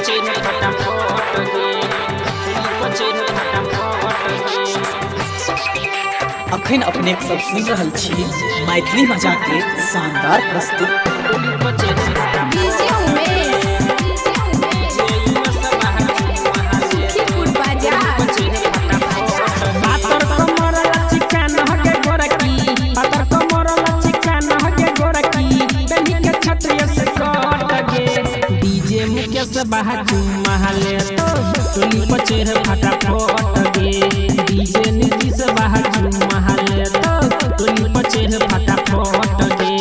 पचेर फटाफट गे, टोली पचेर फटाफट गे। अखन अपने सब सुनि रहल छी मैथिली मजा के शानदार प्रस्तुत। टोली पचेर डीजे उमेश, सुखीपुर बाजार। पातर कमर लचिका नहके गोरकी, पातर कमर लचिका नहके गोरकी, बेनी के छतरिया से कट गे। डीजे मुकेश बहाचू महले तो टोली पचेर फटाफट गे। डीजे नीतीश बहाचू महले तो टोली पचेर फटाफट गे।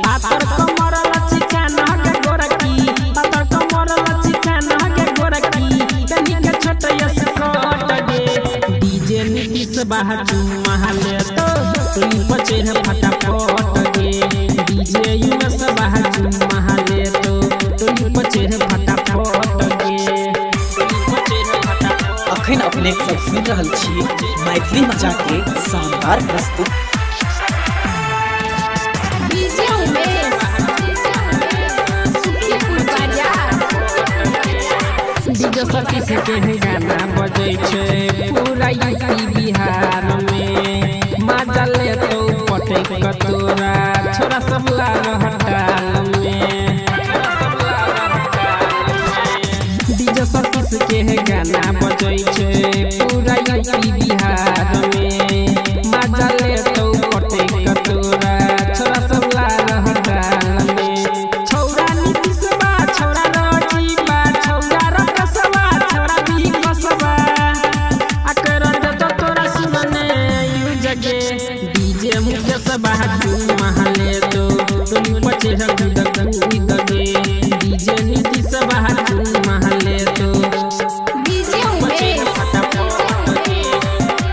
पातर कमर लचिका नहके गोरकी, पातर कमर लचिका नहके गोरकी, बेनी के छतरिया से कट गे। डीजे नीतीश बहाचू महले तो टोली पचेर फटाफट गे। डीजे यूएस बहाचू महले तो टोली पचेर फटाफट गे। टोली पचेर फटाफट। अखन अपने सब सुनि रहल छी मैथिली मजा के शानदार प्रस्तुत। डीजे उमेश, सुखीपुर बाजार। डीजे सतीश के गाना बजै छै पूरा यूपी बिहार में। मजा ले तो पटै कतोरा छोरा सब लाल हटाल में, छोरा सब लाल हटाल में। डीजे सतीश के गाना बजै छै पूरा यूपी बिहार में। मजा ले तो पटै कतोरा छोरा सब लाल हटाल में। छौरा नीतीश बा, छौरा राजीवा, छौरा रकसवा, छौरा विकसवा, आ कर देतो तोरा सुनने you जगे। डीजे मुकेश बहाचू महले तो टोली पचेर कूद कूद गे। डीजे नीतीश बहाचू महले तो डीजे पचेर उमेश, फटाफट गे,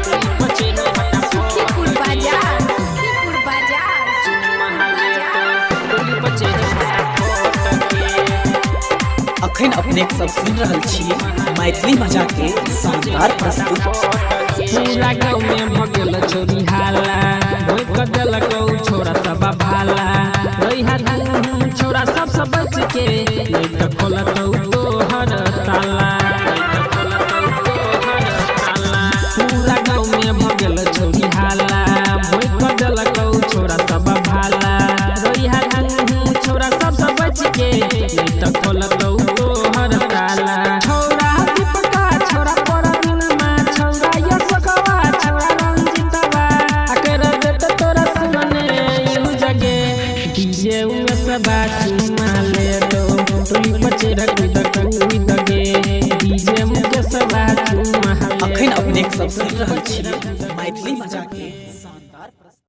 टोली पचेर फटाफट। सुखीपुर बाजार, सुखीपुर बाजार, सुखीपुर महले तो बाजार। टोली पचेर फटाफट गे। अखन अपने सब सुनि रहल छी मैथिली मजा के शानदार प्रस्तुत। पूरा गाँव में भगल छोरी हाला, भोग देलक छोरा सब भाला। रहिहा तू छोरा सब सब बच के, नहीं तो खोलत तोहर ताला, नहीं तो खोलत तोहर ताला। पूरा गाँव में भगल छोरी हाला, भोग देलक छोरा सब भाला। रहिहा तू छोरा सब सब बच के, नहीं तो खोलत तोहर ताला। छौरा दीपका, छौरा परवीनमा, छौरा यशोकवा, छौरा रंजितवा, आ कर देत तोरा सुनने you जगे। डीजे उमेश बाचू माले तो टोली पचेर कूद कूद गे। डीजे मुकेश बाचू महले। अखन अपने सब सुनि रहल छी मैथिली मजा के